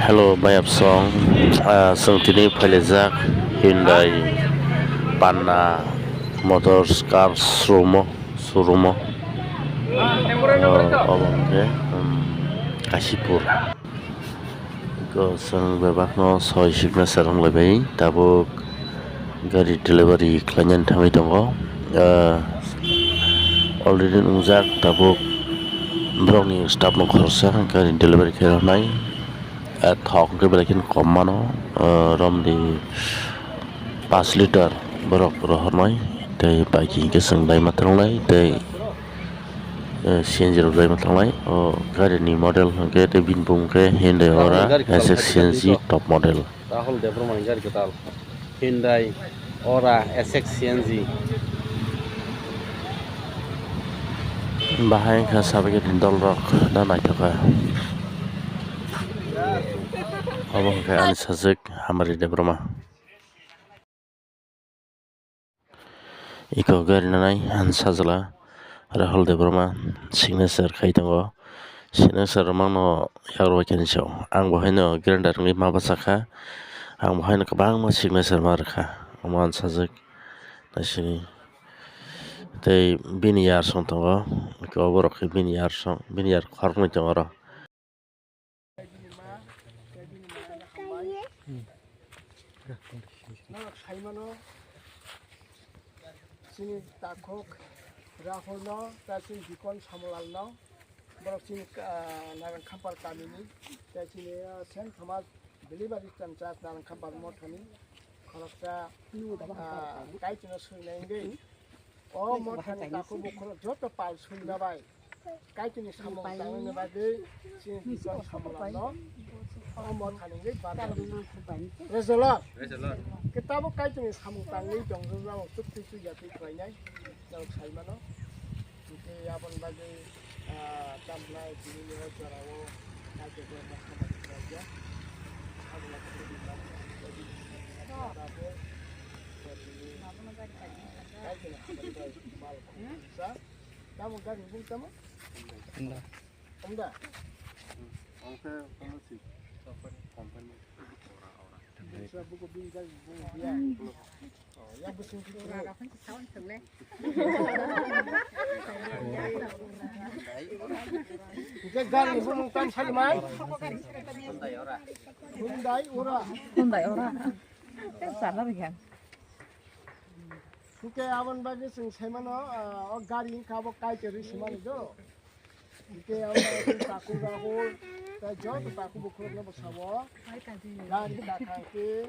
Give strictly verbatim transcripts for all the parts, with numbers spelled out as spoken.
Hello, mayap song. Ah, chwng tini phailaijak Hyundai Panna Motors Car Showroom-o, showroom-o. Ah, obo hwnkhe, um, Kasipur. Iko chwng bebakno soi signature wng laibai, tabuk gari delivery khlainani thangwi tongo. Ah, already nungjak, tabuk borokni staff no khoroksa gari delivery khe rwnai. Ah, thok hwnkhe belai kheno kom mano, ah, romni pash litre borok rohornai, tei bike hinkhe chwng laima thwnglai, tei, eh, C N G rok laima thwnglai. O gari ni model hwnkhe tei bini bumung khe Hyundai Ora S X C N G top model. Rahul Debbarma ni gari kwtal Hyundai Ora S X C N G. Bahai wngkha sabagini dolrok da naithoka. Obo hwnkhe ani sajwk Hamari Debbarma. Iko gari nanai ang sajla Rahul Debbarma signature khai tongo. Signature rwmano yakrwi khe ni sao. Ang bo haino grinder wngwi ma bwchakha. Ang bo haino kwbangma signature ma rwkha. Omo ang sajwk naisini. Tei bini yar song tongo. Iko borok khe bini yar song, bini yar khoroknwi tongo oro. Norok saimano chini takhuk Rahulno, ta chini Dikon Samulalno, borok chini, ah, Narangkhampar kamini, ta chini, ah, Saint Thomas Delivery Center Narangkhampar mothani khoroksa, ah, kaichino swinai wngwi. O mothani takhuk bukhuk joto pal sumna bai Kaitorni samung tangnani bagwi chini Dikon Samulalno o mothani wngwi barjak. Praise the Lord. Praise the Lord. Khe tabuk Kaitorni samung tangwi tongjak, chukti chuya twi khlainai norok sai mano. Hinkhe aboni bagwi, ah, tamnai tini ni o jorao Kaitor bai ma samung khlaijak. Aboni bagwi Kaitorni hambai bai mal kisa. Tamo gari bung tamo? Honda. Honda? Ongkhe kono si company. Sa buku bini gari bung dia. Oh, ya busing tu. Ike gari bung tam sali mai. Hyundai ora. Hyundai ora. Tei salar ya. Hwnkhe aboni bagwi chwng sai mano, ah, o gari wngkha abo Kaitor hinwi swimani do. Hwnkhe abo takhuk Rahul, tei joto takhuk bukhuk no bwsao. Gari kakhang khe,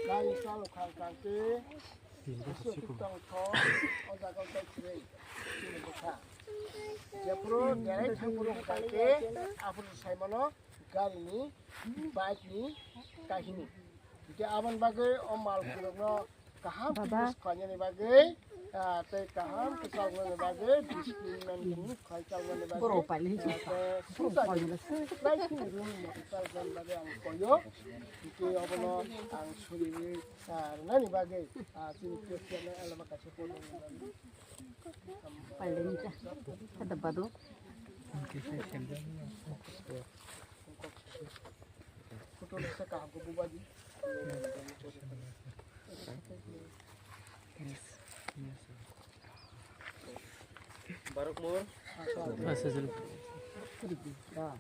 gari chalok khang kang khe, busu tongtho, o jaga o tei kwrwi chini bwkha. Jephuru derai thangphuru hwnkha khe, aphuru sai mano gari ni, bike ni kahini. Hwnkhe aboni bagwi o mal khulokno kaham khe use khlainani bagwi, ah, tei kaham khe chalnani bagwi, discipline maintain khlai chalnani bagwi, ah, tei susa ni, tei chini room motwi chalnani bagwi ang koyo. Hwnkhe obono ang suriwi, ah, rwnani bagwi, ah, chini Christian no elema kaisa kono. Paileni cha. Kada bado. Barok mur. Asa jil.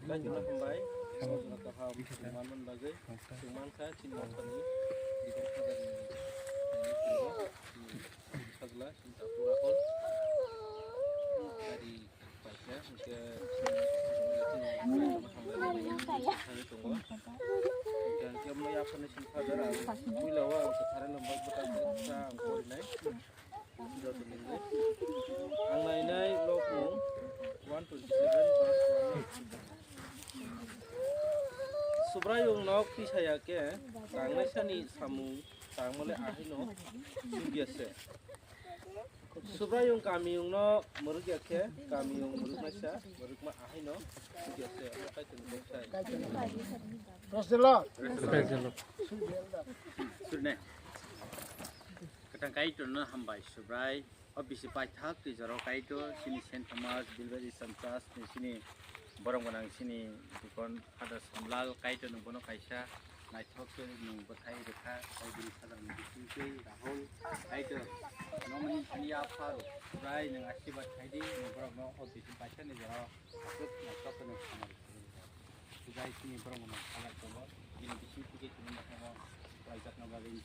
Kaitorno hambai. Kaham manman bagwi. Chwng mankha chini mankha ni. Bidang khabar ni. Sajla. Gari paikha, hwnkhe, thangwi tongo. Hwnkhe, hwnkhe, moi aphano sini phajar ang puila o ang kwthar lombok bwtang bwsa ang porinai. Joto nini. Ang nainai lok mung one twenty seven verse one. Subraiyung nok tisaya khe tangnaisani samung tangmale ahino sugya se. Subraiyung kamiyungno mwrwkya khe, kamiyung mwrwknaisa mwrwkma ahaino sugya se. Omo Kaitorni kok sai. Praise the Lord. Praise the Lord. Suri ne. Kwthang Kaitorno hambai Subrai. O bisi paithak twi jorao Kaitor, chini Saint Thomas Bilberi Samchas ni chini Borok gwnang chini dukon Father Somlal, Kaitor nwng bono kaisa naithok khe nwng bwthai rwkha, tei bini sajak ni bisingtwi Rahul, Kaitor nono nini yapha rw, Trai nwng asirwad khai di, nwng borokno o bising kaisa ni jora aswk naithok khe nwng samari khlai rwkha. Tei chini borok gwnang sajak tongo, bini bisingtwi khe tini mokhongo khlaijakna bagwi